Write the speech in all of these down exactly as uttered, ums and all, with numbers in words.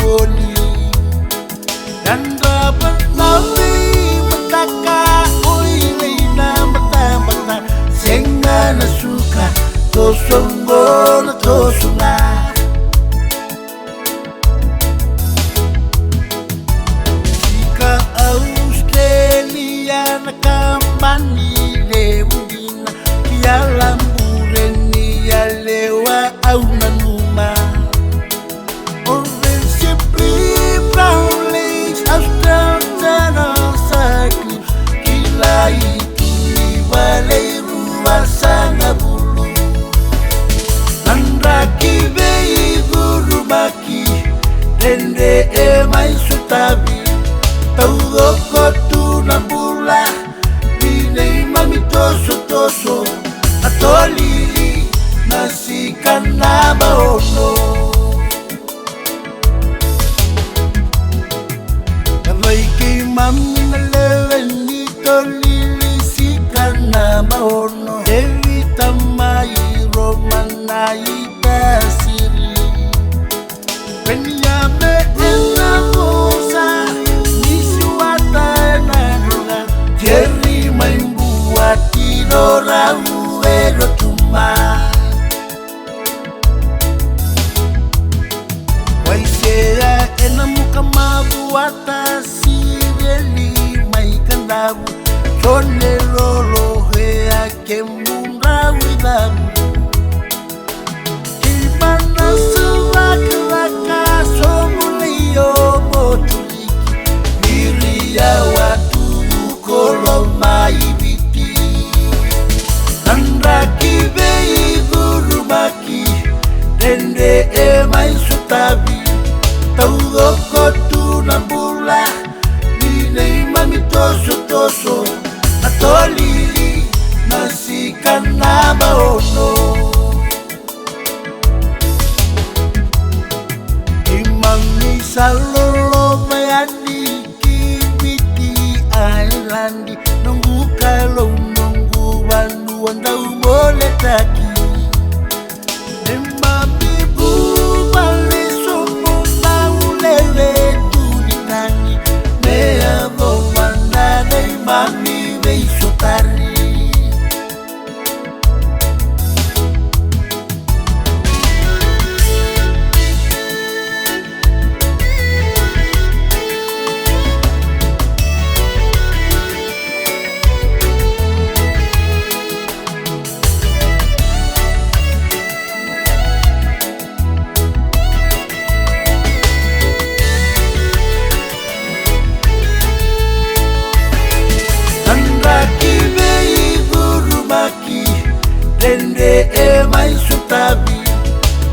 Oli. Yadrava na veimataka, o i vei na matabata, sega na suka, toso qo na toso ga. Sika Australia na kabani levu dina, ki a labure ni a lewa au nanuma. Orange Simply Brown Lakes, Australian Cyclops, kilai tu ni vale i ruasagavulu. Na draki veicurumaki, dredre e mai sotavi, taucoko tu na bula, ni neimami tosotoso, na tolili, na sika naba ono. Yavai keimami na lewe ni tolili, sika naba ono. Tevita mai Roma na itasiri. Peniame ena vosa, Nisiwata ena droga, Jeri mai Bua, Tino Rau e Rotuma. Waisea ena muka mavuata, Sireli mai Kadavu, Jone Lolo e a Kemudra i Cavu. Keimana sa vakavaka, Somu Leio Moturiki, Viria Watu Kolo mai Viti. Na draki veicurumaki, dredre e mai sotavi, taucoko tu na bula, ni neimami tosotoso, na tolili, na sika naba ono. Keimami sa loloma yani ki Viti Ailadi, noqu Kalou, noqu vanua dau boletaki. Neimami vuvale sobu na ulele tu ni tagi, me yacova na neimami veisotari. Na draki veicurumaki, dredre e mai sotavi,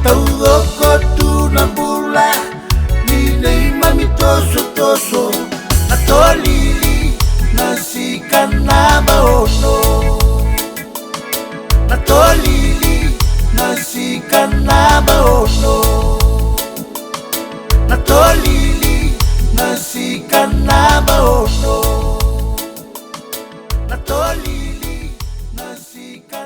taucoko tu na bula, ni neimami tosotoso, na tolili, na sika naba ono. Na tolili, na sika naba ono. Na tolili, na sika naba ono. Na tolili, na sika